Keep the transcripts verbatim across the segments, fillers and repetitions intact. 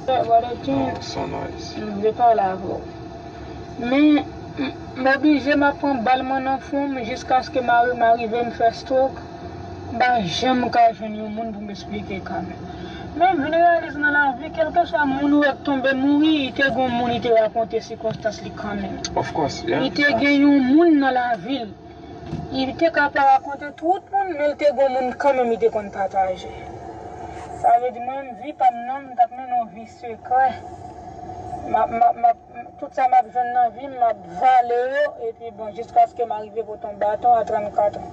Brother King, Oh, so nice. m vle pale avè w. Men, m, m oblije m ap pran bal mwen nan fwon m jiskaske mari m arive m fè stroke. M pa janm ka jwenn yon moun pou m eksplike kanmenm. Men m vin reyalize nan lavi, kèlkeswa moun ou wè k tonbe mouri, li te gon moun li te rakonte sikonstans li kanmenm. Of course, yeah. Li te gen yon moun nan lavi l. Li te ka pa rakonte tout moun, men li te gon moun kanmenm li te konn pataje. Sa vle di mwen, vi pa m nan, m t ap mennen yon vi sekrè. M ap, m ap, m ap, tout sa m ap jwenn nan vi m, m ap vale yo, epi bon, jiskaske m arive pote yon baton a trannkat an.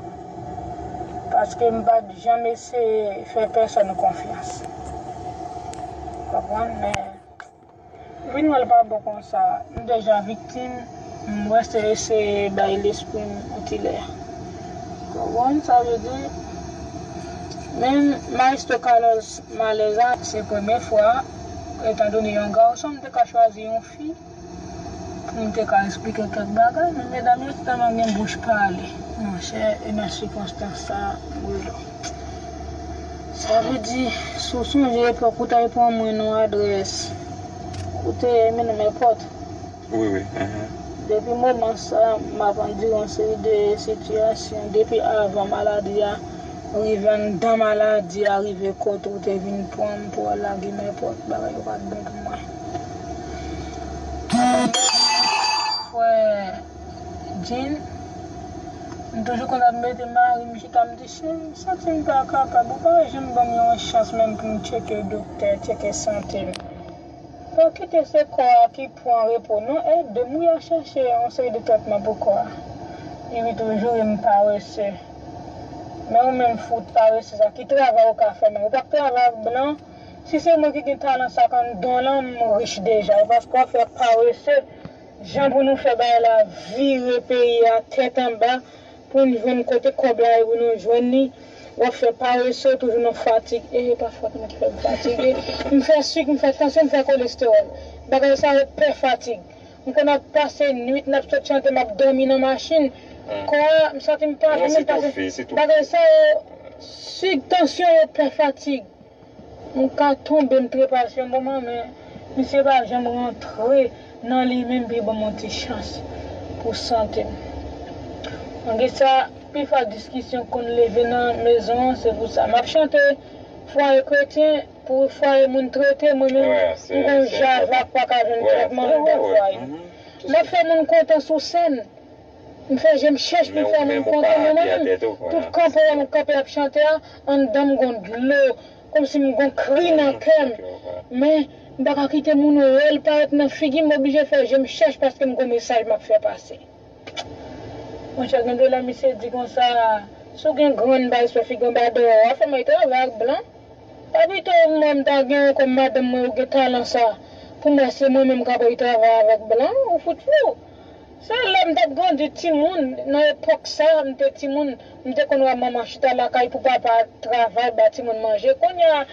Paske m pa t janm eseye fè pèsòn konfyans. Konprann? Men, vin wè l pa bon konsa. M deja viktim, m rete eseye bay lespri m yon ti lè. Konprann sa vle di? Men Maestro Carlos Maleza, se premye fwa, etandone yon gason, m te ka chwazi yon fi pou m te ka eksplike kèk bagay, men medam yo tèlman gen bouch pale. Monchè, e nan sikonstans sa, m rele w. Sa vle di, si w sonje epòk ou t al pran mwen nan adrès, ou te mennen m èpòt. Wi, wi. Mhm. Depi moman sa, m ap andire yon seri de sitiyasyon. Depi avan maladi a rive, anndan maladi a rive kote ou te vin pran m pou al lage m èpòt, bagay yo pa t bon pou mwen. Frè Jean, m toujou konn ap mete mari m chita, m di, cheri, m santi m pa kapab, ou pa janm ban m yon chans menm pou m tcheke doktè, tcheke sante m. Pa kite se kò a ki pran repo non, ede m wi a chèche yon seri de tretman pou kò a. Li ri toujou ri m parese. Men ou menm fout parese sa, ki travay ou ka fè menm? Ou p ap travay ak blan? Si se mwen ki gen talan sa k anndan w lan, m rich deja. E paske w ap fè parese, jan pou nou fè bagay la vire peyi a tèt anba, pou n jwenn kote kòb la ye pou nou jwenn li. W ap fè parese, toujou nan fatig. E pa fòt mwen ki fè m fatige. M fè sik, m fè tansyon, m fè kolestewòl. Bagay sa yo pè fatig. M konn ap pase nwit, n ap sot chante, m ap dòmi nan machin. Kò a, m santi m pa vle menm pase. Bagay sa yo, sik, tansyon yo pè fatig. M ka tonbe, m trepase yon moman, men misye pa janm rantre nan li menm pou l ban m yon ti chans pou sante m. Malgre sa, pifwa diskisyon konn leve nan mezon an, se pou sa. M ap chante fwaye kretyen pou fwaye moun trete, mwen menm, m gon java k pa ka jwenn trètman anndan fwaye. M ap fè moun kontan sou sèn. M fè je m chèch pou m fè moun kontan, men mwen menm, tout kanpe a m kanpe ap chante a, anndan m gon dlo, kòmsi m gon kri nan kè m. Men, m pa ka kite moun wè l parèt nan figi m, m oblije fè je m chèch paske m gon mesaj m ap fè pase. Monchè, gen de lè misye di konsa, si w gen grenn bay sou figi w anba dèyè w, w ap fè m al travay ak blan. Pa pito mwen m ta gen w kòm madanm mwen, ou gen talan sa, pou m wè se mwen menm k ap al travay avèk blan, ou fout fou. Se lè m t ap grandi timoun, nan epòk sa, m te timoun, m te konn wè manman chita lakay pou papa travay, ba timoun manje. Kounye a,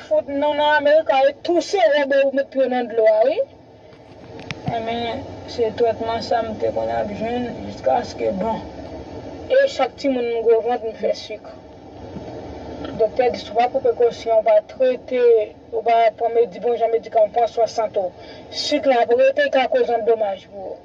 fout nou nan Amerik, e touse wòb ou met pye w nan dlo a, wi. Enben, se trètman sa m te konn ap jwenn jiskaske, bon. E chak timoun m gwo vant, m fè sik. Doktè di, si w pa pran prekosyon, w pa trete, w pa pran medi-, bon jan medikaman, w pran swen sante w, sik la ap rete, li ka koz yon domaj pou ou.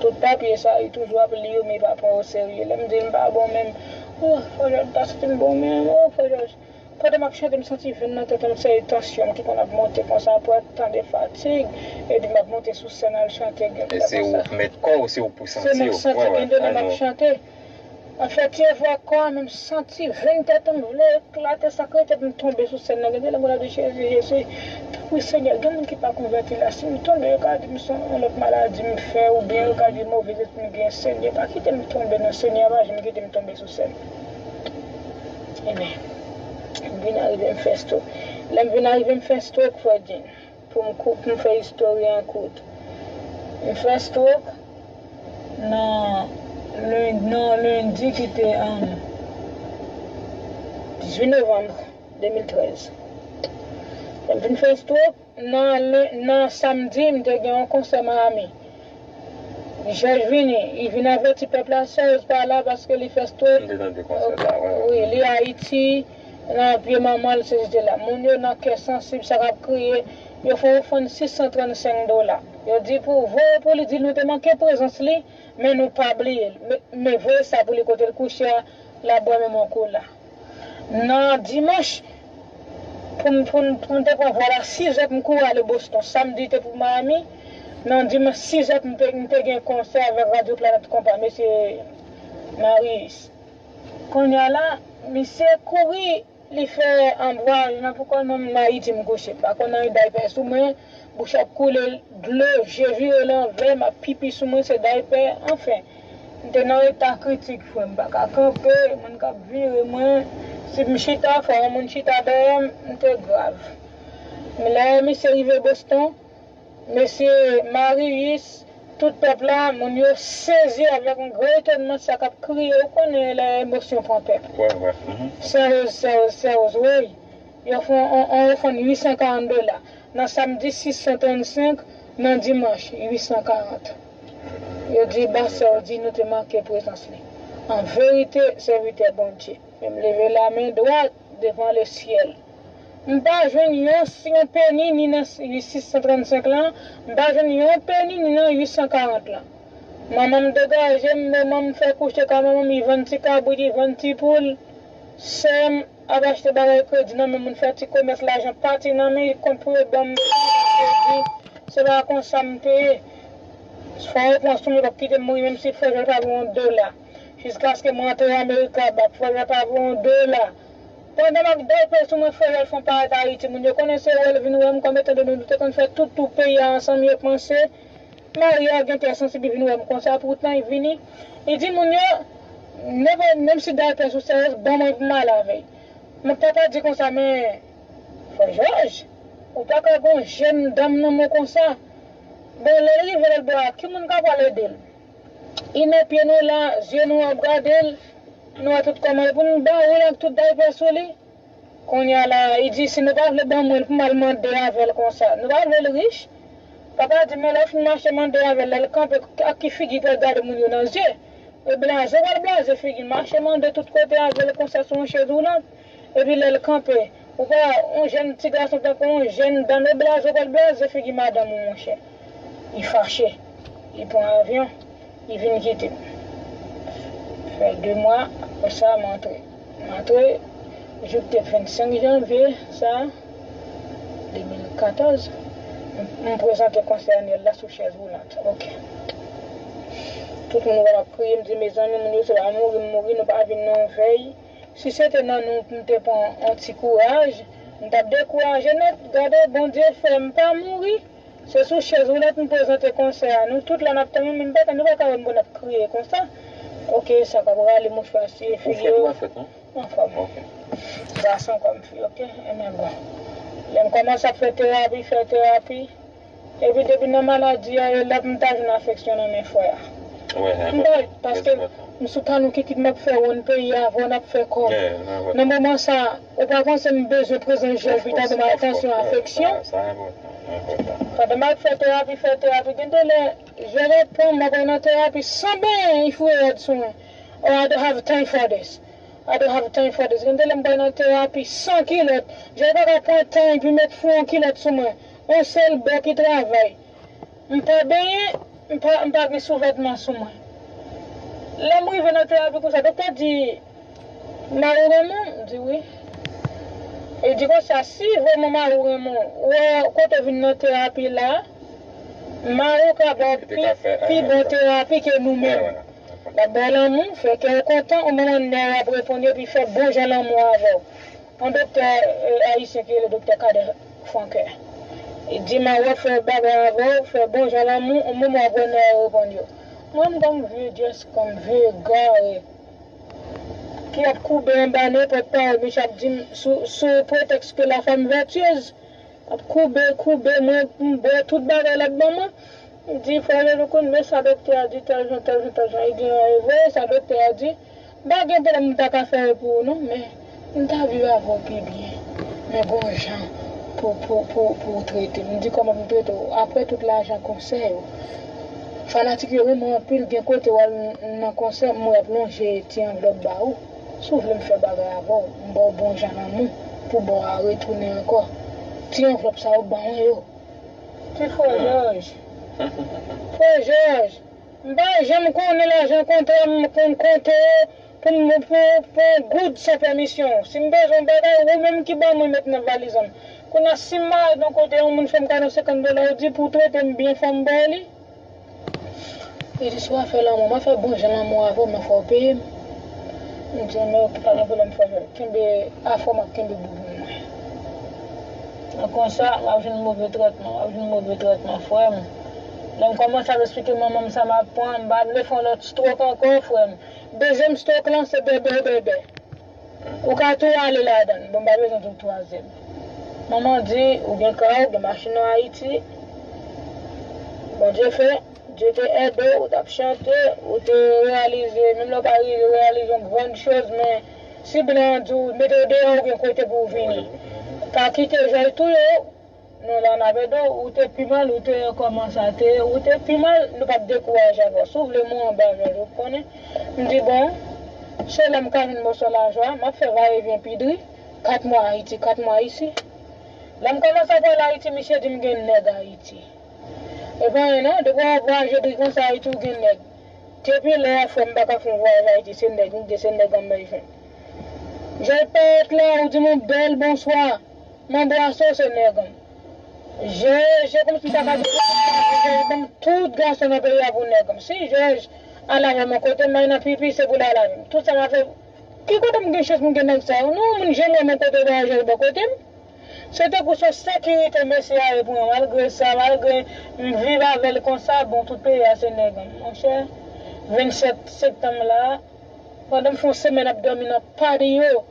Tout papye sa, li toujou ap li yo, men li pa pran yo serye. Lè m di l m pa bon menm, oh, frè Jòj, m pa santi m bon menm, oh, frè Jòj. Pandan m ap chante, m santi venn nan tèt mwen, se tansyon m ki konn ap monte konsa, apre tan de fatig, epi m ap monte sou sèn al chante, gen lè konsa. E se ou k mèt kò w, se ou k pou santi w. Se mwen k santi, gen de lè m ap chante. M ap fè ti efò ak kò a, men m santi venn tèt mwen vle eklate, sa k rete pou m tonbe sou sèn nan. Gen de lè m konn ap di, Jezi, Jezi, tanpri Senyè, gen moun ki pa konvèti la, si m tonbe, yo ka di m se yon lòt maladi m fè, oubyen yo ka di move lespri m gen, Senyè, pa kite m tonbe non, Senyè, pa janm kite m tonbe sou sèn. Ebyen, m vin arive m fè stroke. Lè m vin arive m fè stroke, frè Jean, pou m kou-, pou m fè istòri an kout. M fè stroke nan len-, nan lendi ki te, um, dizuit novanm de mil trèz. Lè m vin fè stroke, nan len-, nan samdi, m te gen yon konsè Miami. Jòj vini, li vin avèti pèp la, Serge pa la paske li fè stroke. M te tande konsè sa, wi, wi. Wi, li Ayiti, nan pye manman l, sesi sela. Moun yo nan kè sansib, sa k ap kriye, Yo fè yon ofrann sis san trannsenk dola. Yo di pou voye pou li, di nou te manke prezans li, men nou pa bliye l. Men, men voye sa pou li kote l kouche a, l ap bwè menm yon kola. Nan dimanch, pou m, pou m, pou m te pran vòl a sizè pou m kouri ale Boston. Samdi te pou Miami. Nan dimanch sizè pou m te, m te gen konsè avèk Radyo Planèt Konpa, mesye Marius. Kounye a la, misye kouri, li fè anbwaj nan pou kò l, menm nan Ayiti m kouche. M pa konn anyen daypè sou mwen, bouch ap koule dlo, je vire lanvè, m ap pipi sou mwen, se daypè, anfen. M te nan eta kritik, frè m, m pa ka kanpe, moun k ap vire mwen. Si m chita, fò yon moun chita dèyè m, m te grav. Men lè misye rive Boston, mesye Marius, tout pèp la, moun yo sezi avèk yon gran etònman, sa k ap kriye, ou konnen lè emosyon pran pèp. Wè, wè. Mhm. Sè Woz, sè Woz, sè Woz, wi. Yo fè yon, yon, yon ofrann uit san karant dola. Nan samdi sis san trannsenk, nan dimanch uit san karant. Yo di ba sè yo di nou te manke prezans li. An verite, sèvitè Bondye. Men m leve lamen dwat devan lesyèl. M pa jwenn yon, yon peni ni nan uit san trannsenk lan, m pa jwenn yon peni ni nan uit san karant lan. Manman m degaje m, manman m fè kouche kay manman m, li vann ti kabrit, li vann ti poul. Sè m ap achte bagay kredi nan men moun, fè ti komès, lajan pati nan men, li kont pou yo ban m kredi. Se pa konsa m te ye. Fò yo pran sou mwen, p ap kite m mouri, menm si frè Jòl pa voye yon dola. Jiskaske mwen antre Amerika, bak frè Jòl pa voye yon dola. Pandan m ap dèyè sou mwen, frè Jòl fè yon parèt Ayiti, moun yo konnen se wè l vin wè m, kòm etan done nou te konn fè tout tou peyi a ansanm, yo panse Maria gen kè sansib, li vin wè m konsa, poutan li vini. Li di moun yo, nenpòt, menm si daypè sou sèyèz, ban mwen pou m ale avè l. Men papa di konsa, men, frè Jòj, ou pa ka gon jèn dam nan men konsa. Bon, lè l rive lòt bò a, ki moun k ap al ede l? Li nan pye nou la, zye nou ap gade l, nou wè tout kòman l pou n ba ou l ak tout daypè sou li. Kounye a la, li di, si nou pa vle ban mwen l pou m al mande avè l konsa, nou pa vle l rich? Papa di, men lè w fin mache mande avè l, lè l kanpe, ak ki figi l pral gade moun yo nan zye? E blaze, w pral blaze figi l, mache mande tout kote avè l konsa sou yon chèz woulant. Epi lè l kanpe, ou pa, yon jèn ti gason tankou yon jèn dam, e blaze, w pral blaze figi madanm ou, monchè. Li fache, li pran avyon. Li vin kite m. Fè de mwa, apre sa, m antre. M antre, jou k te vennsenk janvye, sa, de mil katòz, m, m prezante konsè anyèl la sou chèz woulant. Ok. Tout moun wè m ap kriye, m di, mezanmi, moun yo se pa mouri m mouri, nou pa vin nan yon vèy. Si se te nan nou, m te pran yon ti kouraj, m t ap dekouraje nèt. Gade, Bondye fè m pa mouri. Se sou chèz woulant m prezante konsè a. Nou tout la n ap tann, men m pa ka, nou pa ka wè m pou n ap kriye konsa. Ok, sa k ap rale mouchwa siye figi yo. Ou fèt, ou pa fèt, non? Anfòm. Ok. Gason kòm fi, ok? Ebyen bon. Lè m kòmanse ap fè terapi, fè terapi. Epi depi nan maladi a, e lòt m ta jwenn afeksyon nan men frè a. M pa, paske m sou kanal ki kit m ap fè wonn peyi a, avè w n ap fè kòb. Nan moman sa, ou pa panse m bezwen prezans jèl pou ta ban m atansyon, afeksyon? Pandan m ap fè terapi, fè terapi, gen de lè, jèl ap pran m, m ap nan terapi san benyen, li foure rad sou mwen. Oh, I don't have time for this. I don't have time for this. Gen de lè m pral nan terapi san kilòt. Jèl pa ka pran tan epi met fou yon kilòt sou mwen. Yon sèl bò ki travay. M pa benyen, m pa, m pa gen souvètman sou mwen. Lè m rive nan terapi konsa, doktè di, mari w renmen w? M di wi. E di konsa, si vrèman mari w renmen w, wè kote w vin nan terapi la, mari w ka ba w pi, pi bon terapi ke nou menm. L ap ba w lanmou, fè kè w kontan, yon moman nèg ap reponn yo, epi fè bon jan lanmou avè w. Yon doktè, eh, ayisyen ki rele doktè Kader Franquer. Li di, mari w ap fè bagay avè w, fè bon jan lanmou, yon moman w ap wè nèg yo reponn yo. Mwen, m kòm vye dyès, kòm vye egare, ki ap koube anba nenpòt pawòl misye ap di m sou, sou pretèks ke la femme vertueuse. Ap koube, koube, mwen, m bwè tout bagay l ap ban mwen. M di, frè Jean-Louis, men sa doktè a di, tèl jan, tèl jan, tèl jan. Li di, e vre, sa doktè a di. M pa gen pwoblèm, m ta ka fè l pou ou, non, men m ta viv avè w pi byen. Men gon jan pou, pou, pou, pou w trete m. M di, kòman pou m trete w? Apre tout lajan konsè yo, fanatik yo renmen w anpil, gen kote w al nan konsè, m wè y ap lonje ti anvlòp ba ou. Si w vle m fè bagay avè w, m ba w bon jan lanmou pou ba w a retounen ankò. Ti anvlòp sa yo ban mwen yo. Frè Jòj. Frè Jòj. M pa janm konnen lajan kontra m konn konte pou m pou pou yon goud san pèmisyon. Si m bezwen yon bagay, ou menm ki ban mwen met nan valiz an. Kounye a, si m al nan kote yon moun fè m kado senkant dola, ou di pou trete m byen, fò m ba w li. Li di, si w ap fè lanmou, m ap fè bon jan lanmou avè w, men fò w peye m. M di, men oke, pa gen pwoblèm, frè Jòj. Kenbe afè w, m ap kenbe bouboun mwen. Nan konsa, w ap jwenn move tretman, w ap jwenn move tretman, frè m. Lè m kòmanse ap esplike manman m sa m ap pran, m pa vle fè yon lòt stroke ankò, frè m. Dezyèm stroke lan, se bèbè, bèbè. Ou ka tou ale ladan l. Bon, m pa bezwen tou twazyèm. Manman di, ou gen kay, ou gen machin an Ayiti. Bondye fè, Dye te ede w, ou t ap chante, ou te reyalize, menm lè w pa rive reyalize yon grann choz, men si blan an di w mete w deyò, ou gen kote pou w vini. Pa kite Jòj touye w. Non, la n ap ede w, ou te pi mal, ou te kòman sa te ye, ou te pi mal, nou p ap dekouraje avè w. Si w vle mwen anba Jòj, ou konnen. M di, bon, se la m ka jwenn moso lajan, m ap fè vayevyen pi dri, kat mwa Ayiti, kat mwa isi. Lè m kòmanse ap al Ayiti, misye di m gen nèg Ayiti. E pa anyen non, depi w ap vwayaje dri konsa Ayiti, ou gen nèg. Depi lè a, frè m, m pa ka fè yon vwayaj Ayiti, se nèg m gen, se nèg an m bezwen. Jòj parèt la, ou di m yon bèl bonswa. M anbrase w, se nèg an m. Je, je kòmsi m ta ka di, Jòj ban m tout gason nan peyi a pou nèg an m. Si Jòj al avè m yon kote, m al nan pipi, se pou l al avè m. Tout sa m ap fè, ki kote m gen chans pou m gen nèg sa yo? Non, moun, je m wè m yon kote, Jòj bò kote m. Se tankou se yon sekirite mesye a ye pou mwen. Malgre sa, malgre m viv avè l konsa, bon, tout peyi a se nèg an m. Monchè, vennsèt septanm la, pandan m fè yon semèn ap dòmi nan patio,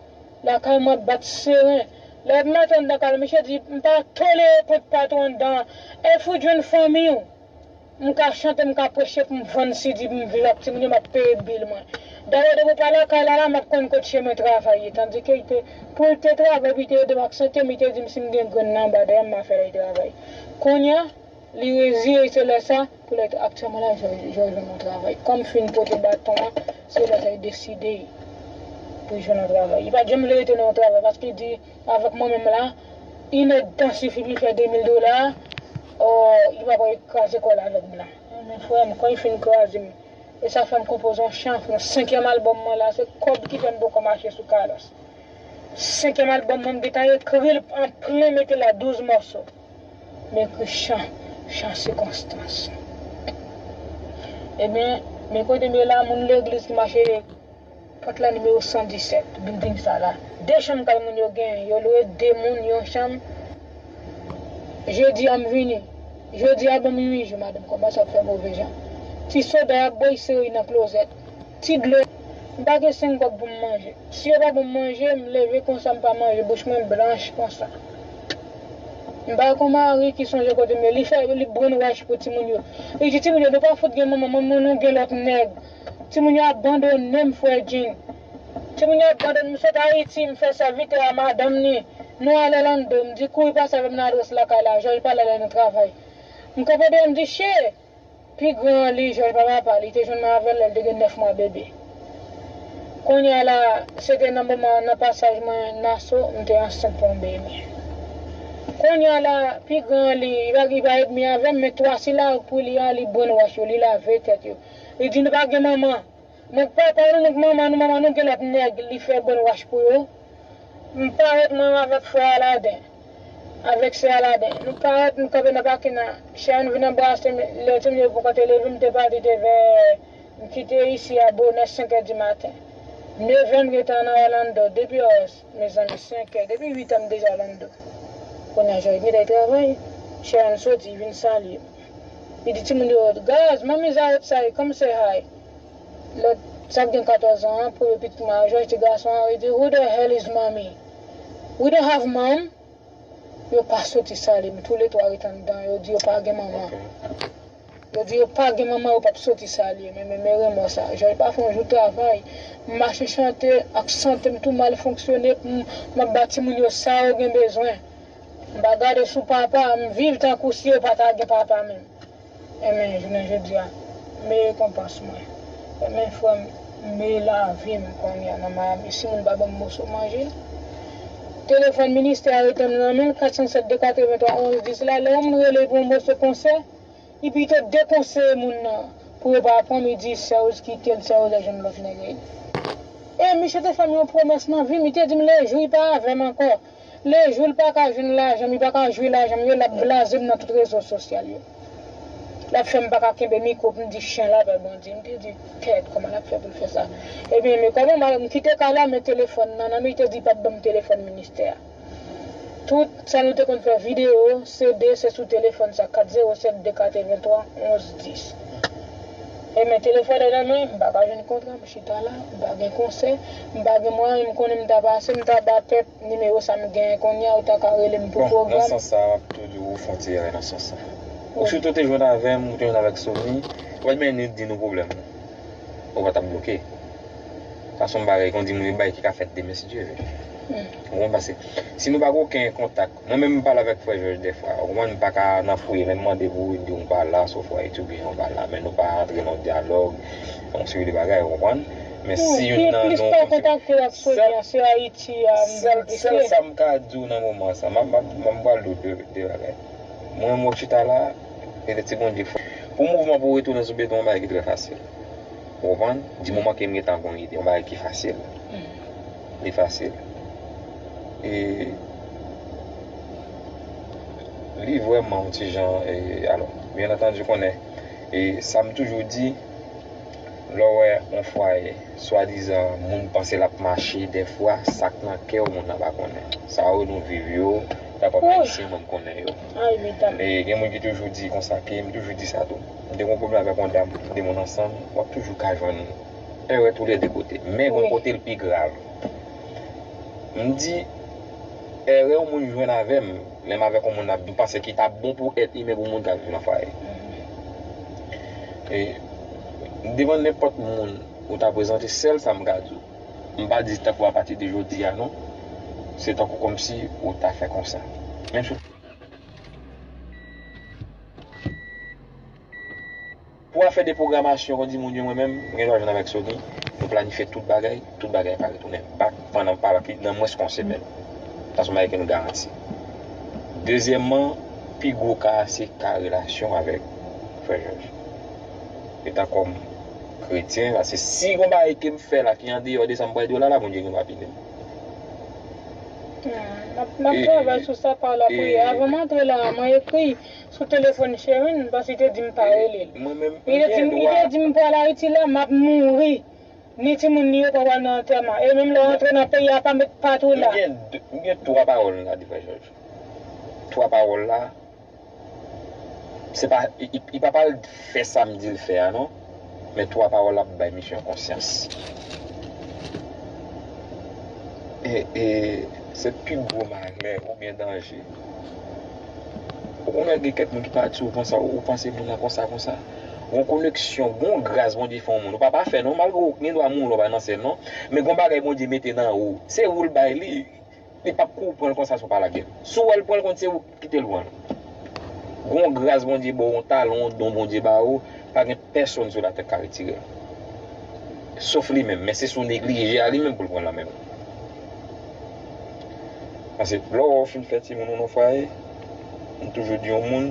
lakay mwen ap bat seren. Lè maten anndan kay la, misye di, m pa tolere kont patwon anndan. Èske w jwenn fanmi w? M ka chante, m ka preche pou m vann si di pou m viv ak timoun yo, m ap peye bil mwen. Dayè, depi w pa lakay la, la, m ap konn kot chemen travay ye. Tandike, li te, pou l te travay, pou l te ede m ak sante m, li te di m si m gen grenn nan anba dèyè m, m a fè l travay. Kounye a, li reziye, se lè sa, pou lè aktyèlman la, Jòj, Jòj jwenn yon travay. Kòm m fin pote baton an, se lè sa, li deside pou l jwenn yon travay. Li pa t janm vle rete nan yon travay, paske li di, avèk mwen menm la, inèdtan sifi pou li fè de mil dola, o, li pa pral kraze kò l avèk blan. Men frè m, kan li fin kraze m, e sa fè m konpoze yon chan, yon senkyèm albòm mwen la, se kòb ki fè m poko mache sou kalas. Senkyèm albòm mwen, m gentan ekri l an plen, mete la douz mòso. M ekri chan, chan sikonstans. Ebyen, men kote m ye la, moun legliz ki mache pòt la nimewo san disèt, bilding sa la. De chanm kay moun yo genyen, yo lwe de moun yon chanm. Jedi a m vini. Jodi a ban m uit jou, madanm kòmanse ap fè move jan. Ti soda y ap bwè, y sere nan klozèt. Ti dlo, m pa gen senk kòb pou m manje. Si yo pa ban m manje, m leve konsa, m pa manje, bouch mwen blanch konsa. M pa gen yon mari ki sonje kote m ye. Li fè, li brainwash pou timoun yo. Li di timoun yo, nou pa fout gen manman, manman nou gen lòt nèg. Timoun yo abandone m, frè Jean. Timoun yo abandone m, m sot Ayiti, m fè sèvitè a madanm ni. Nou al Orlando, m di kouri pase avè m nan adrès lakay la, Jòj pral ale nan travay. M kanpe deyò, m di, che! Pi gran an li, Jòj pa papa, li te jwenn mwen avè l lè l te gen nèf mwa bebe. Kounye a la, se te nan moman, nan pasaj mwen Naso, m te ansent pou yon bebe. Kounye a la, pi gran an li, li pa, li pa edmi avè m, men twa sila pou li a, li brainwash yo, li lave tèt yo. Li di nou pa gen manman. Nèg papa nou, nèg manman nou, manman nou gen lòt nèg, li fè brainwash pou yo. M parèt mwen avèk frè Aladen, avèk sè Aladen. Nou parèt, nou kanpe nan pakin nan. Sharon vin anbrase m, lè timoun yo poko te leve, m te pati te vè, m kite isi a bonè senk è di maten. Neve m gentan nan Orlando, depi os, mezanmi, senk è, depi uit è m deja Orlando. Kounye a Jòj gentan travay, Sharon soti, vin salye m. Li di timoun yo, guys, mommy's outside, come say hi. Lòt, sa k gen katòz an an, premye pitit mwen a, Jòj ti gason an, li di, who the hell is mommy? We don't have mom. Yo pa soti salye m, toulètwa ret anndan, yo di yo pa gen manman. Yo di yo pa gen manman, yo p ap soti salye m, men, men, men renmò sa. Jòj pa fè yon jou travay. M mache chante ak sante m tou mal fonksyone, m, m ap ba timoun yo sa yo gen bezwen. M pa gade sou papa, m viv tankou si yo pa ta gen papa menm. Enben, jounen jodi a, men rekonpans mwen. Enben, frè m, men lavi m kounye a nan Miami. Si moun pa ban m moso manje, Telefòn ministè a rete nan men l, kat san sèt de katrevenntwa onz dis la, lè yon moun rele pou yon moso konsè, li pito dekonseye moun nan pou yo pa pran m, li di sè Rose kite l, sè Rose ap jwenn lòt nèg. E misye te fè m yon pwomès nan vi m, li te di m lejou li pa avè m ankò, lejou l pa ka jwenn lajan m, li pa ka jwi lajan m yo, l ap blaze m nan tout rezo sosyal yo. L ap fè m pa ka kenbe mikwo pou m di chen la pè Bondye. M te di, kèt, kòman l ap fè pou l fè sa? Ebyen, men kòman m, m kite kay la, men telefòn nan nan men, li te di l p ap ban m telefòn ministè a. Tout sa nou te konn fè videyo, C D, se sou telefòn sa, kat zewo sèt de katrevenntwa onz dis. E men telefòn nan nan men, m pa ka jwenn kontra, m chita la, m pa gen konsè, m pa gen mwayen, m konnen m ta pase, m ta ba pèp nimewo sa m genyen kounye a, ou ta ka rele m pou pwogram. Bon, nan sans sa, m ap tou di w ou fè yon ti erè nan sans sa. Ou sitou te jwenn avè m, ou te jwenn avèk Sony, ou pa t menm di nou pwoblèm ou. Ou pa t ap bloke. Sa se yon bagay, kon di moun, yon bagay ki ka fèt demen, si Dye vle. Ou konprann? Paske si nou pa gen okenn kontak, mwen menm m pale avèk frè Jòj dèfwa, ou konprann, m pa ka nan fouye, lè m mande pou ou, di w m pa la, sou fwa etidyan ou pa la, men nou pa antre nan dyalòg, yon seri de bagay, ou konprann? Men si youn nan nou kontakte l ak Sony an, se Ayiti a m sèl, sèl sa m ka di w nan moman sa, m ap, m ap, m ap pral di w de, de bagay. Mwen, m ap chita la, petèt se Bondye k fè. Pou mouvman pou retounen sou beton, yon bagay ki trè fasil. Ou konprann? Di moman ke m gentan gon ide, yon bagay ki fasil. Li fasil. E li vrèman yon ti jan, e, alò, byen antandi, konnen, e sa m toujou di, lè w wè yon fwaye, swadizan, moun panse l ap mache, dèfwa, sa k nan kè w, moun nan pa konnen. Sa yo nou viv yo, ta pèp ayisyen, mwen m konnen yo. E gen moun ki toujou di konsa, ke m toujou di sa tou. M te gen yon pwoblèm avèk yon dam, de moun ansanm, w ap toujou ka jwenn erè toulède kote. Men gon kote l pi grav. M di, erè yon moun jwenn avè m, lè m avèk yon moun ap, m panse ki t ap bon pou èt imen pou moun k ap viv nan fwaye. E, devan nenpòt moun ou ta prezante, sèl sa m ka di w. M pa di tankou apati de jodi a non. Se tankou kòmsi ou ta fè konsa. Menm si w Pou afè de pwogramasyon, kon di moun yo, mwen menm, m gen dwa jwenn avèk Sony, nou planifye tout bagay, tout bagay pa retounen bak pandan pa plis nan mwens ke yon semèn. Sa se yon bagay ke nou garanti. Dezyèmman, pi gwo ka a se ka relasyon avèk frè Jòj. Etan kòm kretyen, paske si gon bagay ke m fè la ki andeyò de sa m pral di w la, la, Bondye gen dwa pini m. Hmm, m ap, m ap travay sou sa pa lapriyè. Avan m antre la, mwen ekri sou telefòn Sherine, paske li te di m pa rele l. Li te di m, li te di m pral Ayiti la, m ap mouri. Ni timoun li yo pa pral nan antèman. E menm lè w antre nan peyi a, pa met pat ou la. M gen, m gen twa pawòl m ka di frè Jòj. Twa pawòl la, se pa, li, li, li pa pral fè sa m di l fè a non. Men twa pawòl la ap bay misye yon konsyans. E, e, se pi gwo malè oubyen danje. Ou konnen gen kèk moun ki pa di w konsa, ou panse moun nan konsa, konsa. Gon koneksyon, gon gras Bondye fè yon moun. Ou pa pafè non, malgre w gen dwa mouri, w pa nan syèl non. Men gon bagay Bondye mete nan ou. Se ou l bay li. Li p ap kou pran l konsa si w pa lage l. Si w wè l pran l kont se ou ki kite l pran l. Gon gras Bondye ba w, yon talan, yon don Bondye ba ou, pa gen pèsonn sou latè k ka retire l. Sof li menm, men se si w neglije a li menm pou l pran l nan men w. Paske lè w fin fè timoun ou nan fwaye, m toujou di yon moun,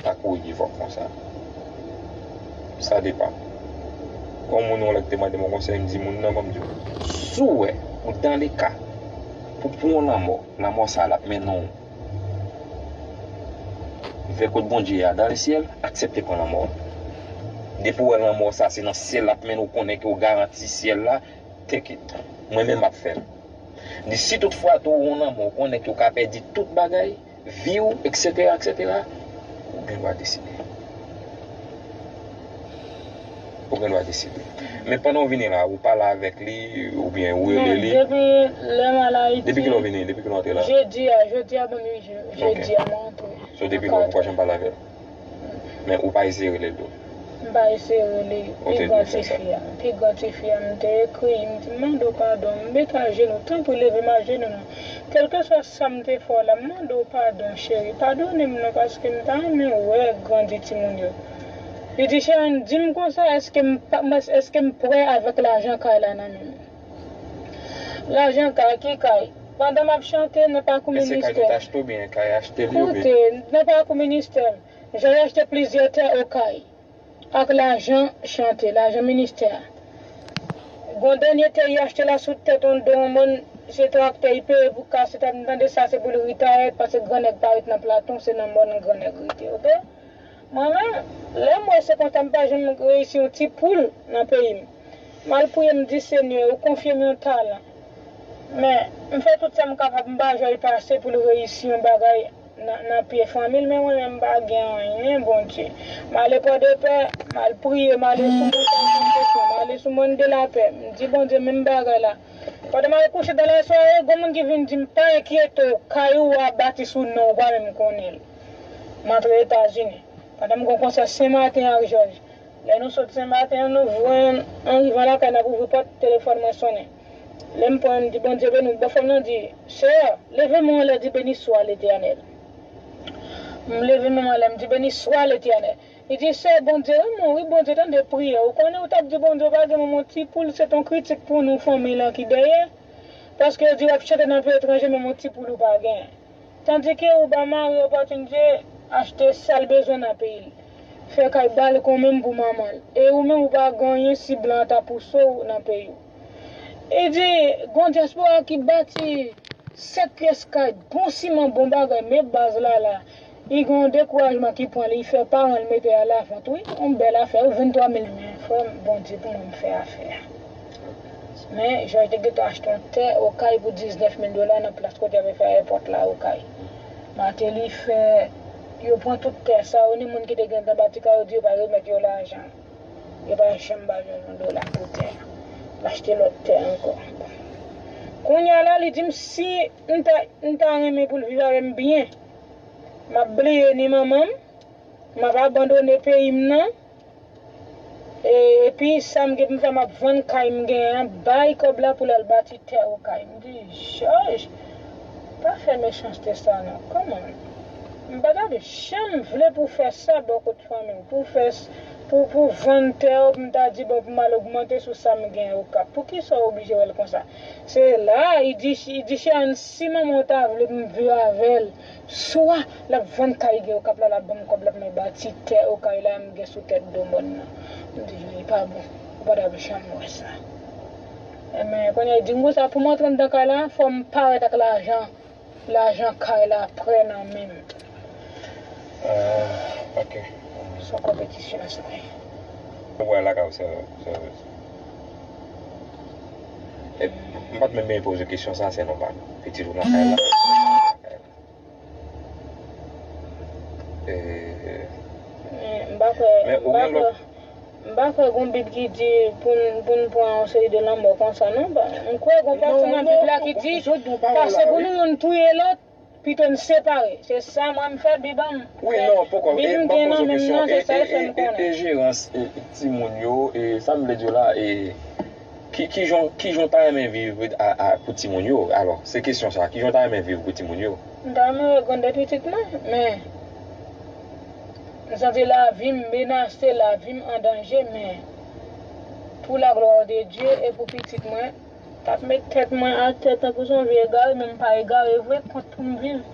pa kouri pi fò konsa. Sa depann. Gon moun yon lè ki te mande m yon konsèy, m di moun nan, ban m di w. Si w wè, ou dans le cas, pou pran yon lanmò, lanmò sa l ap mennen w vè kot Bondye a, dans le ciel, aksepte pran lanmò. Depi w wè lanmò sa, se nan syèl l ap mennen w, konnen ke w garanti syèl la, take it. Mwen menm m ap fè l. Li si tout fwa tou ou nan mò, ou konnen ke ou ka pèdi tout bagay, vi w, etsetera, etsetera, ou gen dwa deside. Ou gen dwa deside. Men pandan w vini la, ou pale avèk li, oubyen ou rele li. Depi lè m al Ayiti. Depi kilè w vini? Depi kilè w antre la? Jedi a, jodi a ban m uit jou. Jedi a mwen antre. So depi lè ou poko janm pale avè l? Men ou pa eseye rele l tou? M pa eseye rele l. Pi gran tifi a, pi gran tifi a, m te ekri, m di, m mande w padon, m met ajenou, tanpri leve m ajenou non. Kèlkeswa sa m te fè w la, m mande w padon, cheri, padone m non, paske m ta renmen wè grandi timoun yo. Li di, Sherine, di m konsa, èske m pa, èske m prè avèk lajan kay la nan men m? Lajan kay, ki kay? Pandan m ap chante nan pakou ministè. Èske kay nou te achte oubyen kay achte li oubyen? Koute, nan pakou ministè, Jòj achte plizyè tè Okay ak lajan chante, lajan ministè a. Gon dènye tè li achte la sou tèt yon do yon mòn, se traktè li peye pou kase tèt, m tande sa se pou l retire, paske gran nèg pa ret nan Platon, se nan mòn gran nèg rete, oke? Mwen menm, lè m wè se konsa m pa janm reyisi yon ti poul nan peyi m. M al priye, m di, Senyè, ou konfye m yon talan. Men, m fè tout sa m kapab, m pa jwe l pase pou l reyisi yon bagay nan, nan pye fanmi l, men mwen menm m pa gen anyen, Bondye. M ale Pòdepè, m al priye, m ale sou Montay Santosyon, m ale sou Mòn de Lapè, m di Bondye menm bagay la. Pandan m al kouche dan lasware, gon moun ki vin di m, pa enkyete w, kay ou a bati sou non w, ou pa menm konnen l. M antre Etazini. Pandan m gon konsè Senmaten ak Jòj. Lè nou sot Senmaten an, nou jwenn, an rivan lakay n ap ouvri pòt, telefòn mwen sonnen. Lè m pran, m di, Bondye beni w. Bòfrè m nan di, Sè, leve men w anlè, di, Beni swa Letènèl. M leve men m anlè, m di, Beni swa Letènèl. Li di, Sè, Bondye renmen w, wi, Bondye tande priyè w. Ou konnen, ou t ap di Bondye ou pa gen menm yon ti poul, se t yon kritik pou nou, fanmi lan ki dèyè. Paske yo di w ap chante nan peyi etranje, menm yon ti poul ou pa gen. Tandike ou ba mari w opòtinite achte sa l bezwen nan peyi l. Fè kay balkon menm pou manman l. E ou menm ou pa gen anyen si blan an ta pouse w nan peyi w. E di, gon dyaspora ki bati sèt pyès kay, bon siman, bon bagay, men baz la la. Li gen yon dekourajman ki pran li, li fè paran l mete a lavant, wi. Yon bèl afè, wi, venntwa mil. Men, frè m, Bondye pou mwen, m fè afè a. Men, Jòj te gentan achte yon tè Okay pou diznèf mil dola nan plas kote y ap fè èpòt la Okay. Martelly fè, yo pran tout tè sa yo, ni moun ki te gentan bati kay yo di yo pa remèt yo lajan. Yo pa janm ba Jòj yon dola pou tè a. L achte lòt tè ankò. Kounye a la, li di m si m ta, m ta renmen pou l viv avè m byen, m ap bliye ni manman m, m ap abandone peyi m nan, e, epi sa m gen pou m fè, m ap vann kay m genyen an, bay kòb la pou l al bati tè Okay. M di, Jòj, pa fè mechanste sa non. Kòman? M pa t ap janm vle pou w fè sa bò kote fanmi w, pou w fè s-, pou, pou w vann tè w, pou m ta di, bon, pou m al ogmante sou sa m gen Okap. Poukisa w oblije wè l konsa? Se la, li di, li di, Cheyenne, si manman w ta vle m viv avè l, swa l ap vann kay gen Okap la, l ap ban m kòb la pou mwen bati tè Okay la m gen sou tèt do mòn nan. M di, li pa bon, ou pa t ap janm wè sa. Enben, kounye a, li di m konsa, pou m antre anndan kay la, fò m parèt ak lajan. Lajan kay la prè nan men m. Ah, ok. Se yon konpetisyon sa ye. Ou wè lakay ou, se, se, e, m pa t menm bezwen poze kesyon sa, se nòmal. Pitit ou nan kay la. E, men m pa kwè, men m ou pa gen kwè. Lòt M pa kwè gon Bib ki di pou n, pou n pran yon seri de lanmò konsa, non. M kwè gon pati nan Bib la ki di, pase pou nou youn touye lòt, pito n separe. Se sa mwen m fè Bib an m. Wi, non, poko, Bib e, m m ap gen nan poze men m kesyon, nan, se e, sa e, l fè m e, e, konnen. E jerans, e, timoun yo, e, sa m vle di w la, e, ki, ki jan, ki jan w ta renmen viv a, a, pou timoun yo? Alò, se kesyon sa, ki jan w ta renmen viv pou timoun yo? M ta renmen wè grann de pitit mwen, men. M santi lavi m menase, lavi m an danje, men pou la glwa de Dye e pou pitit mwen, t ap met tèt mwen atè tankou se yon vye egare, men m pa egare vre, kont pou m viv.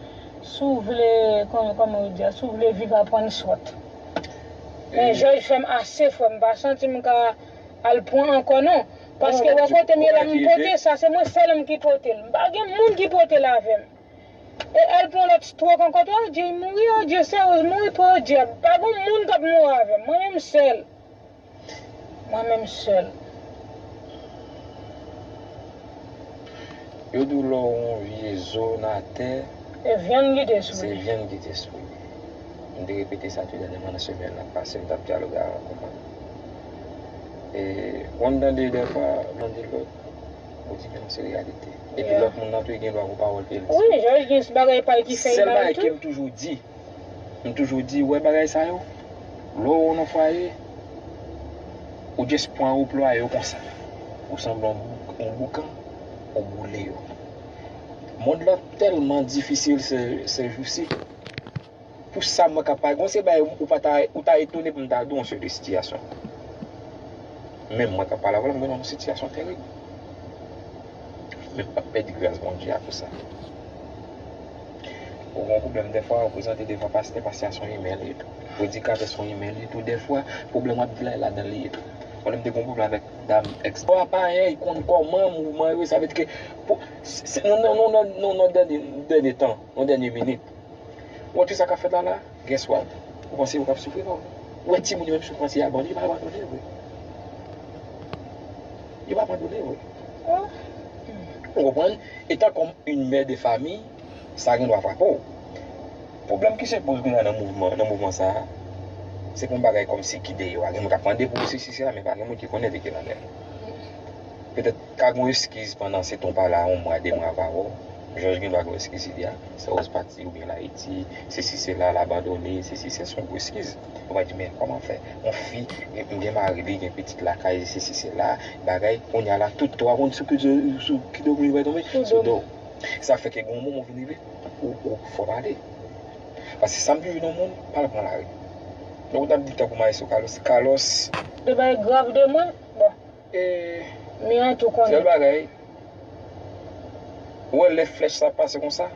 Si w vle, kòman, kòman yo di a, si w vle viv, aprann sòt. Men Jòj fè m ase, frè m, m pa santi m ka al pran ankò, non. Paske wè kote m ye la, m pote sa, se mwen sèl m ki pote l. M pa gen moun ki pote l avè m. E al pran lòt stroke ankò, tou, oh Dye, mouri, oh Dye, seryoz, mouri pou oh Dye. Pa gon moun k ap mouri avè m. Mwen menm sèl. Mwen menm sèl. Yo di w lè w yon vye zo nan tè, e vyann ki te sou li. Se vyann ki te sou li. M te repete sa tou dènyèman nan semèn nan pase, m t ap dyaloge avè yon konprann. E, w konn tande dèfwa, m tande lòt. Ou di, men non, se reyalite. Epi lòt moun nan tou, li gen dwa gon pawòl ke l di. Wi, Jòj gen bagay pa l ki fè l mal tou. Sèl bagay ke m toujou di, m toujou di, wè bagay sa yo, lè w nan fwaye, ou just pran ou plwaye yo konsa. Ou sanble yon bou-, yon boukan, ou boule yo. Mond lan tèlman difisil se, se jou si. Pou sa mwen ka pale, gon se bagay ou pa ta, ou ta etone pou m ta di w yon seri de sitiyasyon. Menm mwen k ap pale avè w la, mwen nan yon sitiyasyon terib. Men w ap pèdi gras Bondye a pou sa. Ou gen yon pwoblèm dèfwa, ou prezante devan pastè, pastè a se yon imè li ye tou. Predikatè se yon imè li ye tou. Dèfwa, pwoblèm w ap di la, e ladan l li ye tou. Mwen menm, m te gen yon pwoblèm avèk dam èks. Bon, apa, e, konn kòman mouvman yo, sa vle di ke, pou, se, se, nan, nan, nan, nan, nan dènye, dènye tan, nan dènye minit. Ou wè tout sa k ap fèt la la, guess what? Ou panse yo p ap soufri non? Ou wè timoun yo menm soufrans yo abandone, yo pa abandone vre. Yo pa abandone vre. Ou konprann? Etan kòm yon mè de fami, sa gen dwa frape w. Pwoblèm ki sipoze gen nan mouvman, nan mouvman sa a, se pou yon bagay kòmsi ki deyò a. Gen moun k ap mande pou w sesi sela, men pa gen moun ki konnen de ki l anlè. Petèt ka gen yon eskiz pandan se tan w pa la, yon mwa, de mwa, pa wè w. Jòj gen dwa gen yon eskiz li a. Sa w pati oubyen l Ayiti, sesi sela, l abandone, sesi se son gwo eskiz. Ou va di, men kòman fè? Yon fi, m gen mari li, gen pitit lakay, sesi sela, bagay, kounye a la, tout twa moun sou ki, sou ki do moun yo va tonbe? Sou do. Sa fè ke gen yon moman w vin rive, ou, ou fò pale. Paske sa m toujou di yon moun, pa al pran lari. Donk, w t ap di tankou Maestro Carlos, Carlos. De bagay grav de mwen, bon. E, men an tou konnen. Sèl bagay, ou wè lè flèch sa ap pase konsa,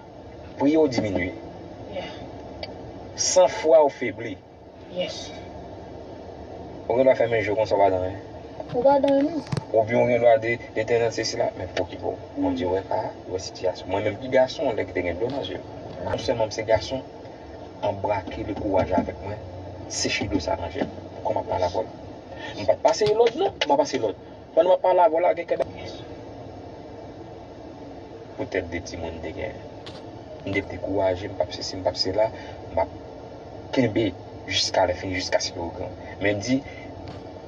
priye w diminye. Yeah. San fwa w febli. Yes. Ou gen dwa fèmen je w konsa, w pa di anyen. Ou pa di anyen non. Oubyen ou gen dwa di, Letènèl, se sila, men okipe w. Bondye wè ka a, li wè sitiyasyon. Mwen menm ki gason, lè ki te gen dlo nan je m. Non sèlman m se gason, anbrake le kouraj avèk mwen, seche dlo sa nan je m. Kòman m ap pale avè w? M pa t pase lòd non, m pa pase lòd. Pandan m ap pale avè w la, gen kèk poutèt de timoun m te genyen. M te dekouraje, m p ap sesi, m p ap sela, m ap kenbe jiska lè fini, jiskaske yo gran. Men m di,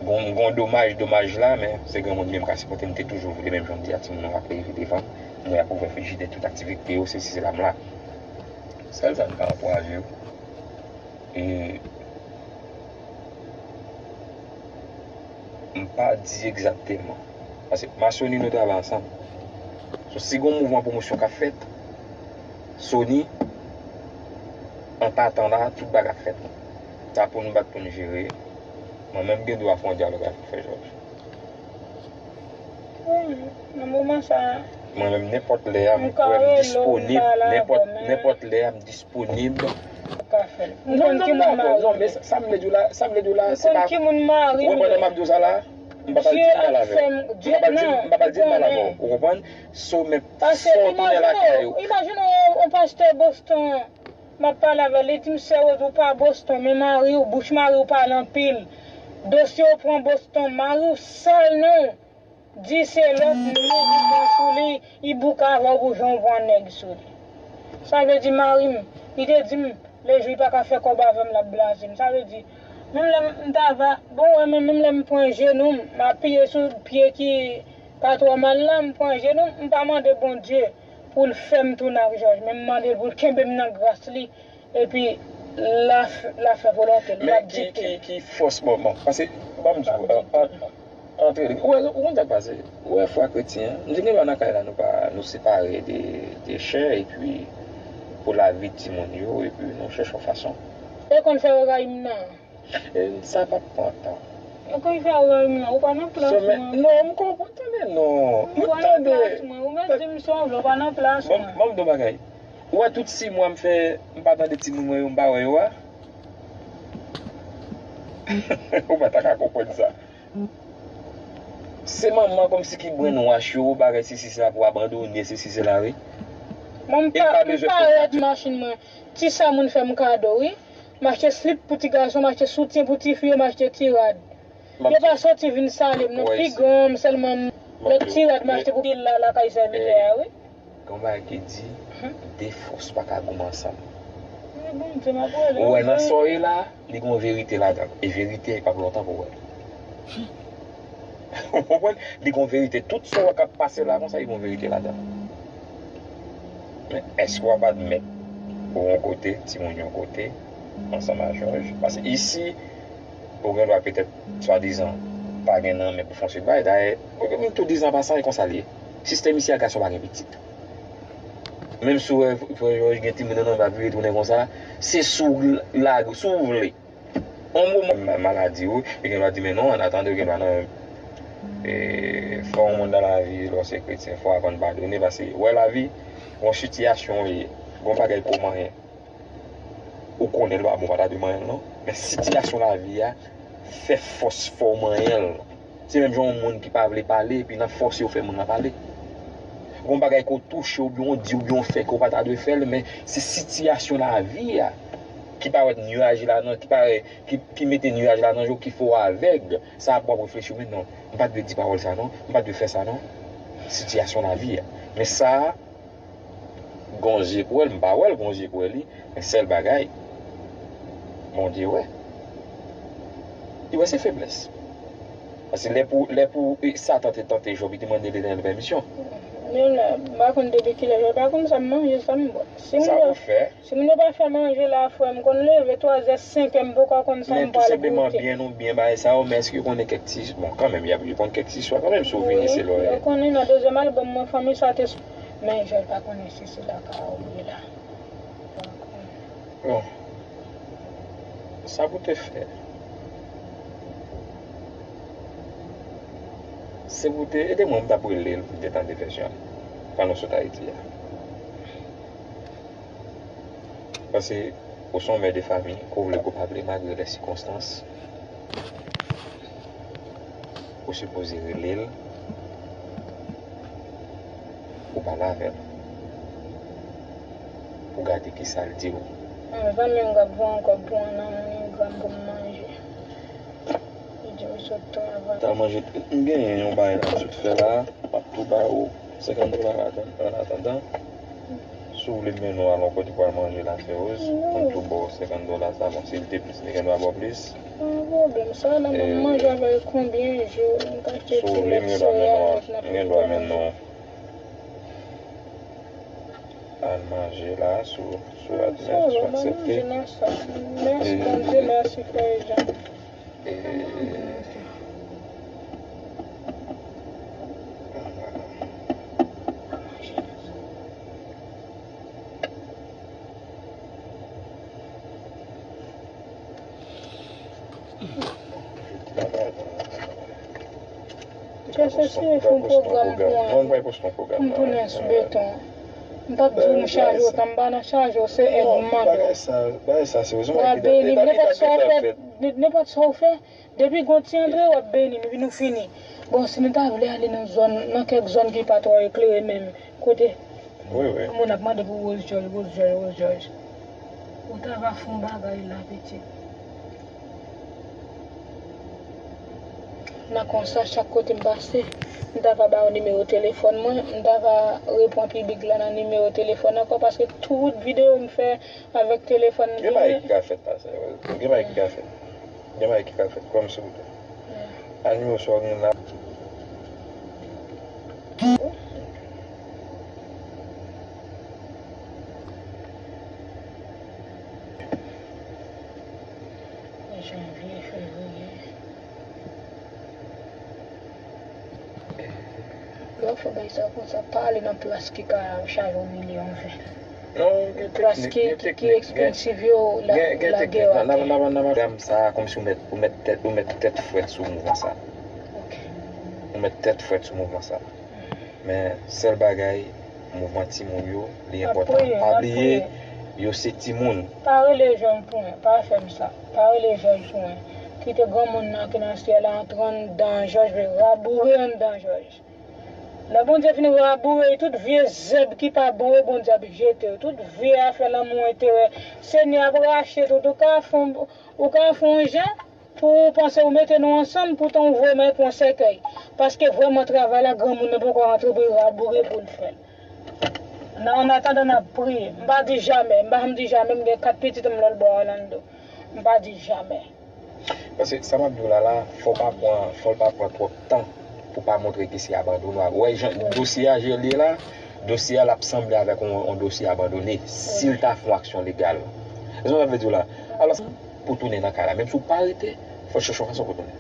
gon, gon domaj, domaj la, men se granmoun li menm ka sipòte, m te toujou vle, menm jan m di a, timoun nan ap leve devan m, m wè y ap ouvè frijidè, tout aktivite yo, sesi sela, m la. Sèl sa m ka ankouraje yo. E m pa di egzakteman. Paske m a Sony nou travay ansanm. So, si gon mouvman pwomosyon k ap fèt, Sony, an patan la, tout bagay ap fèt. Sa pou n bat pou n jere. Mwen menm gen dwa fè yon dyalòg avèk Frè Jòj. Wi, nan moman sa a, mwen menm, nenpòt lè a, m kwè m disponib, nenpòt, nenpòt lè a, m disponib. Ou ka fè l. M konn ki moun mari m. Non, men sa, sa m vle di w la, sa m vle di w la, se pa, ou konprann sa m ap di w sa la? M p ap al di mal avè w. M p ap al di, m p ap al di mal avè w. Ou konprann? So, men, so, tounen lakay ou. Imajine w, yon pastè Boston, m ap pale avè l, li di m, Sè Rose, ou pa Boston, men mari w, bouch mari w pale anpil. Dosye w pran Boston, mari w sal non. Di se lòt non ou pran sou li, li bouke avè w pou jan w pran nèg sou li. Sa vle di mari m, li te di m, lejou li pa ka fè kòb avè m, l ap blaze m. Sa vle di, menm lè m ta va, bon, wè, men menm lè m pran jenou m, m apiye sou pye ki pa twò mal la, m pran jenou m, m pa mande Bondye pou l fè m tounen ak Jòj, men m mande l pou l kenbe m nan gras li, epi l a, l a fè volonte l, l ap dikte. Men ki, ki, ki fòs, bon, bon, paske, ban m di w, an, an, antre, ou wè, ou konn sa k pase, ou wè fwa kretyen an, m di gen lwa nan kay la, nou pa, nou separe de, de chè, epi pou lavi timoun yo, epi nou chèche yon fason. E konn fè yo rayi m nan. E sa p ap pran tan. Yo konn fè w rayi m nan, ou pa nan plas mwen. Non, m konprann, tande non. M tande. Ou pa nan plas mwen, ou mèt di m sa w vle, ou pa nan plas mwen. Bon, ban m di w bagay. Ou wè tout sis mwa m fè, m pa tande timoun mwen yo, m pa wè yo a. Ou pa ta ka konprann sa. Se manman kòmsi ki brainwash yo, bagay sesi sa pou abandone, sesi sela, wi. Mwen m pa, m pa rèd machin mwen. Ti sa moun fè m kado, wi. M achte slip pou ti gason, m achte soutyen pou ti fi yo, m achte ti rad. Yo pa soti vin salye m non, pi gran m sèlman m, lòt ti rad m achte pou pil la lakay sèvitè a, wi. Gen yon bagay ki di, de fòs pa ka goumen ansanm. Ou wè nan sa w ye la, li gen yon verite ladan l. E verite a, li p ap lontan pou w wè l. Ou konprann? Li gen yon verite. Tout sa w wè k ap pase la konsa, li gen yon verite ladan l. Men èske w ap admèt ou yon kote, timoun yon kote, ansanm a Jòj? Paske isi, ou gen dwa petèt, swadizan, pa gen nan men pou fè yon seri bagay. Dayè, ou gen moun tou dizan pasan, e konsa l ye. Sistèm isi a, gason pa gen pitit. Menm si w wè frè Jòj gen timoun nan men l ap vire tounen konsa, se si w lage, si w vle. Yon moman maladi, wi, yo gen dwa di, men non, an atandan, yo gen dwa nan E, fò yon moun nan lavi, lè w se kretyen, fò w aprann padone, paske wè lavi, yon sitiyasyon w ye, yon bagay pou w manyen. Ou konnen l pa bon, pa ta dwe manyen l non. Men sitiyasyon lavi a fè fòs fè w manyen l. Se menm jan yon moun ki pa vle pale, epi nan fòse yo fè moun nan pale. Gon bagay ke w touche, oubyen w di, oubyen w fè, ke w pa ta dwe fè l, men se sitiyasyon lavi a ki parèt nyaj la nan, ki parèt, ki, ki mete nyaj la nan je w, ki fè w avèg. Sa ap w ap reflechi, men non, m pa t dwe di pawòl sa non, m pa t dwe fè sa non. Sitiyasyon lavi a. Men sa a, gon je k wè l, m pa wè l gon je k wè li, men sèl bagay, Bondye wè. Li wè se feblès. Paske lè pou, lè pou, e, Satan te tante Jòb, li te mande Letènèl pèmisyon. Men la, m pa konn depi kilè, m pa konn sa m manje, sa m bwè. Si m Sa bwè, pou fè. Si moun yo pa fè manje la, frè, m konn leve twazè, senkè, m poko konn sa Men m tou pral senpleman goute. Byen ou byen bagay sa yo, men èske yo konnen kèk ti, bon, kanmenm, y ap, yo konn kèk ti istwa kanmenm, si w vini Wi, se lò yo konnen nan dezyèm albòm mwen, fanmi sa te s-, men Jòl pa konnen si se la ka ou ye la. Bon, sa pou te fè. Se pou te ede mwen, m t ap rele l pou te tande vèsyon an. Pandan w sot Ayiti a. Paske ou se yon mè de fanmi, ke w vle ke w pa vle, malgre lè sikonstans, ou sipoze rele l, ou pale avè l, pou gade kisa l di w. Mwen pa menm k ap voye yon kòb pou yon nan MoneyGram pou m manje. Li di m sot travay. Ta manje, m genyen yon bagay la m sot fè la, m ap tou ba ou senkant dola ladan, an atandan. Si w vle m mennen w al yon kote pou al manje la, Feroz, m tou ba w senkant dola sa, bon, si l te plis, li gendwa ba w plis. Pa gen pwoblèm, sa la, m ap E, manje avè l konbyen jou, m ka achte Si w ti vle, m lèt gendwa mennen w soya, al, lèt n ap m gendwa mennen w al manje la, si w, si w admèt, si w aksepte. Sa va, m ap manje nan sa. Mèsi, E, Bondye, mèsi, frè Jean. E, Kè se si fè yon pwogram pou mwen. Mwen, m pral poste yon pwogram pou m tounen sou beton. M p ap di w m chaje w tan, m pa nan chaje w, se èd m mande w. Bagay sa, bagay sa, serye. Ou ap beni m. Nenpòt sa w fè, nenpòt sa w fè, depi gon ti antre, w ap beni m, epi nou fini. Bon, si nou ta vle ale nan zòn, nan kèk zòn ki pa twò eklere menm, kote Wi, wi. Moun ap mande pou Rose George, Rose George, Rose George. Ou ta va fè yon bagay la, pitit. Nan konsa, chak kote m pase, m ta va ba yo nimewo telefòn mwen, m ta va reponn piblik la nan nimewo telefòn ankò, paske tout videyo m fè avèk telefòn m Gen bagay genyen. Ki ka fèt la, sa, gen bagay ki ka fèt. Gen bagay ki ka fèt, kwè m silvouplè. Al nimewo sa w gen la. Janvye, fevriye. Lè w fè bagay sa konsa, pa ale nan plas ki ka chaje w milyon ven. Non, gen Plas teknik, ki, gen ki, ki teknik, gen, ekspansiv yo, la, gen, gen lage teknik. yo Nan, nan, atè. nan, nan, nan, nan, sa, kòmsi ou mèt, ou mèt tèt, ou mèt tèt frèt sou mouvman sa. Ok. Ou mèt tèt frèt sou mouvman sa. Men, sèl bagay, mouvman timoun yo, li enpòtan. Ap priye, Pa ap bliye, priye. Yo se timoun. Pa rele jèn pou mwen, pa fè m sa. Pa rele jèn pou mwen. Kite granmoun nan ki nan syèl la antre anndan jòj, raboure anndan jòj. Lè Bondye fin raboure, tout vye zèb ki pa bon yo, Bondye ap jete yo. Tout vye afè lanmou enterè, Senyè ap rache tout. Ou ka fè yon, ou ka fè yon jan pou ou panse ou mete nou ansanm, poutan ou voye m al pran sèkèy. Paske vrèman travay la, granmoun nan poko rantre pou l raboure pou l fè l. Nan, an atandan, n ap priye. M pa di jamè, m pa janm di jamè, m gen kat pitit m lòt bò Orlando. M pa di jamè. Paske sa m ap di w la la, fò w pa pran, fò l pa pran twòp tan pou pa montre ke se abandone. W wè jan dosye a jan l ye la, dosye a l ap sanble avèk yon, yon dosye abandone si l ta fè yon aksyon legal. Ou konprann sa m vle di w la? Alò, pou tounen nan kay la, menm si w pa rete, fò w chèche yon fason pou tounen.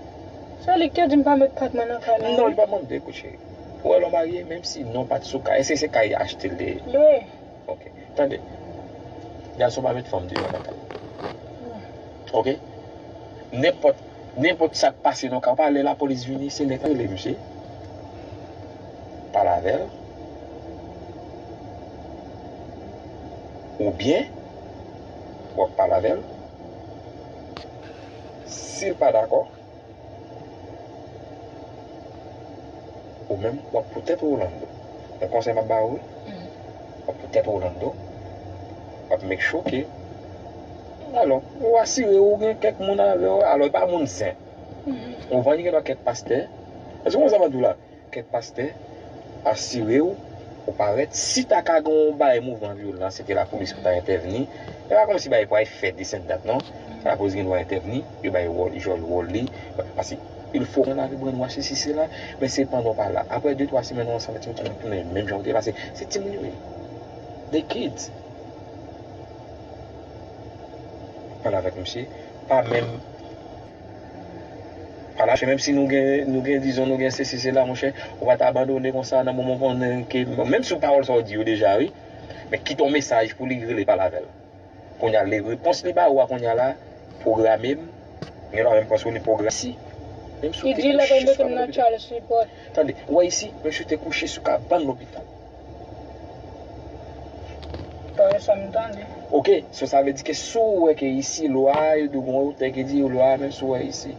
Se li ki te di m pa met pat mwen nan kay la. Non, li pa mande, kout cheri. Ou wè lè w marye, menm si non pa t sou kay, èske se kay achte l te ye? Lwe. Ok. Tande. Gason pa met fanm deyò nan kay. Ok? Nenpòt Nenpòt sa k pase nan ka w pa, lè lapolis vini, se nèg la rele misye, pale avè l, oubyen w ap pale avè l. Si l pa dakò, ou menm, w ap poutèt ou Orlando. Yon konsèy m ap ba ou, wi. W ap poutèt ou Orlando. W ap make sure ke, alò, ou asire w gen kèk moun avè w, alò, e pa moun zen. Ou konprann, gen dwa kèk pastè. Èske w konn sa m ap di w la? Kèk pastè, asire w, ou parèt. Si ta ka gen yon bagay mouvman vyolan, se te lapolis pou ta entèvni. E pa kòmsi bagay pou al fè desann dat, non. Lapolis gen dwa entèvni, yo bay wòl, jwe wòl li. Paske il fo konn lave bran nwa sesi sela, men se pandan w pa la. Apre de twa semèn, ou ansanm ak timoun, timoun tounen menm jan ou te ye, paske se timoun yo ye. They kids. Pale avèk misye. Pa menm pale avèk misye, menm si nou gen, nou gen, dizon, nou gen sesi sela, monchè, ou pa ta abandone konsa nan moman w konnen ke, menm si w pawòl sa w di yo deja, wi, men kite yon mesaj pou li rele pale avè l. Kounye a, le repons li ba ou a kounye a la, pwograme m. Gen lè menm panse ou li pwograme si. Menm si w te kouche sou kado lopital. Tande, ou wè isi, menm si w te kouche sou kabann lopital. Parèy sa m tande. Ok, so sa vle di ke si w wè ke isi lwa, yo di w gon otè ki di lwa, menm si w wè isi,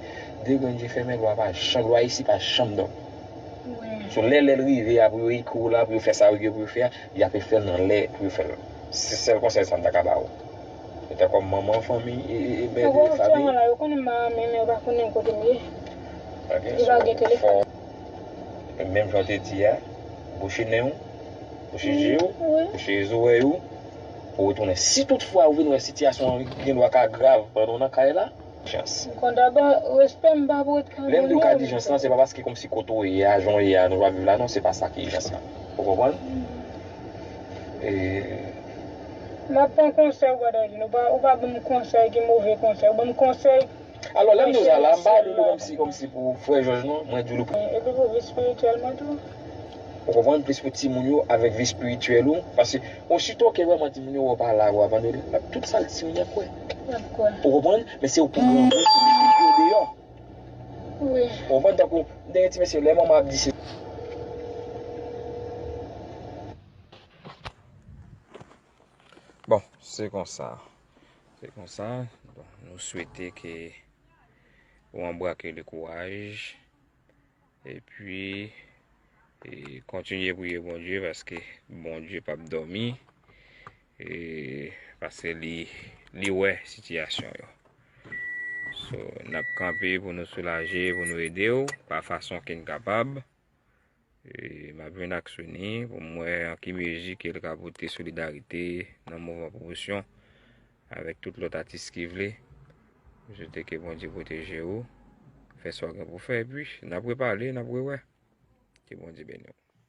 de grenn je fèmen, lwa pa janm, lwa isi pa janm dòmi. Wi. So lè, lè l rive a pou yo ekri w la, pou yo fè sa yo gen pou yo fè a, y ape fè l nan lè pou yo fè l. Se sèl konsèy sa m ta ka ba ou. Petèt kòm manman fanmi e, e, e mè de fanmi. Yo konnen m pa renmen, men yo pa konnen kote m ye. Ok, so, fò, menm jan w te di a, bouche nen w, bouche je w, bouche zòrèy ou, pou w retounen. Si toutfwa ou vin wè sitiyasyon an gen dwa ka grav pandan w nan kay la, jans. M konn dabò, respè m pa pou ret ka. Lè m di w ka di jans lan, se pa paske kòmsi kote w ye a, jan w ye a, nan jwa viv la, non, se pa sa ki jans lan. Ou konprann? E m ap pran konsèy ou pa ta di, ou pa, ou pa ban m konsèy ki move konsèy, ou ban m konsèy. Alò, lè m di w sa la, m pa di w kòmsi, kòmsi pou frè Jòj, non, mwen di w pou. Epi pou vi espirityèl mwen tou. Ou konprann? Plis pou timoun yo avèk vi espirityèl ou. Paske osito ke vrèman timoun yo wè w pa la, ou abandone, tout sa timoun yo ap kwè. Y ap kwè. Ou konprann? Men se ou pou granmoun pou mete yo deyò. Wi. Ou konprann? Tankou, m te gen ti mesye, lè manman ap di se. Bon, se konsa. Se konsa. Bon, nou swete ke ou anbrake le kouraj. Epi, e, kontinye priye Bondye, paske Bondye p ap dòmi. E, paske li, li wè sitiyasyon yo. So, n ap kanpe pou nou soulaje, pou nou ede w, pa fason ke n kapab. E, m ap jwenn ak Sony pou m wè an ki mezi ke l ka pote solidarite nan mouvman pwomosyon avèk tout lòt atis ki vle. M swete ke Bondye pwoteje w, fè sa w gen pou fè, epi n ap repale, n ap rewè. Ke Bondye beni w.